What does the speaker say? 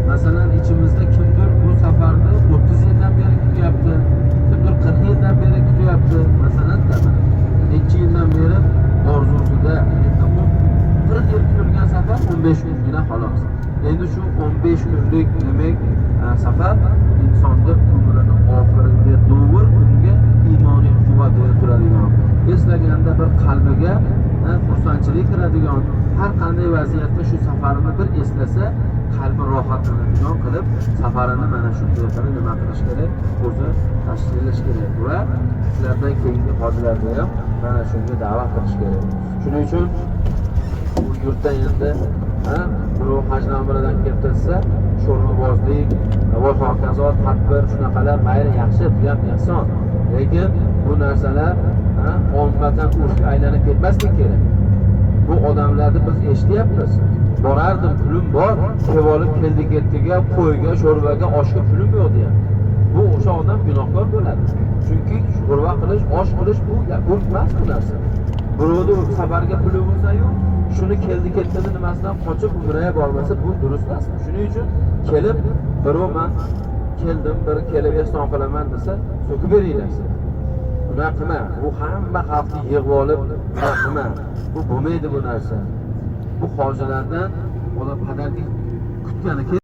Masalan, ichimizda kimdir bu safarni 30 yildan beri kutyapti, kimdir 40 yildan beri kutyapti. Masalan, necha yildan beri orzusida, endi u 40 yil kutilgan safar 15 kungina xolos. Endi shu 15 kunlik demak safar insonni umrini oxiriga to'g'ri unga iymoniy quvvat berib turadigan, eslaganda bir qalbiga xursandchilik kiradigan, har qanday vaziyatda shu safarini bir eslasa qalbi rohatlanadigan qilib safarini mana shunday qilib nima qilish kerak, o'zi tashkillash kerak va sizlardan keyingi hojilarni ham mana shunga da'vat qilish kerak. Shuning uchun bu yurtda endi birov haj nomiridan kelib tursa, sho'rmabozlik va hokazo tadbir shunaqalar mayli, yaxshi, bu ham ehson, lekin bu narsalar ommatan urfga aylanib ketmaslik kerak. Bu odamlarni biz eshityapmiz. Borardim, pulim bor, kelib olib keldi ketdiga, qo'yga, sho'rvaga, oshga pulim yo'q deyapti. Bu o'sha odam gunohkor bo'ladi. Chunki sho'rva qilish, osh qilish bu urf emas bu narsa. Birovni safarga puli bo'lsa-yu, shuni keldi ketdini nimasidan qochib umraga bormasa, bu durust emas. Shuning uchun kelib birov men keldim, bir kelib ehson qilaman desa, so'kib beringlar. Unaqa qilma. Bu hamma xalqni yig'ib olib, unaqa qilma. Bu bo'lmaydi bu narsa. Bu hojilardan odam padarga kutgani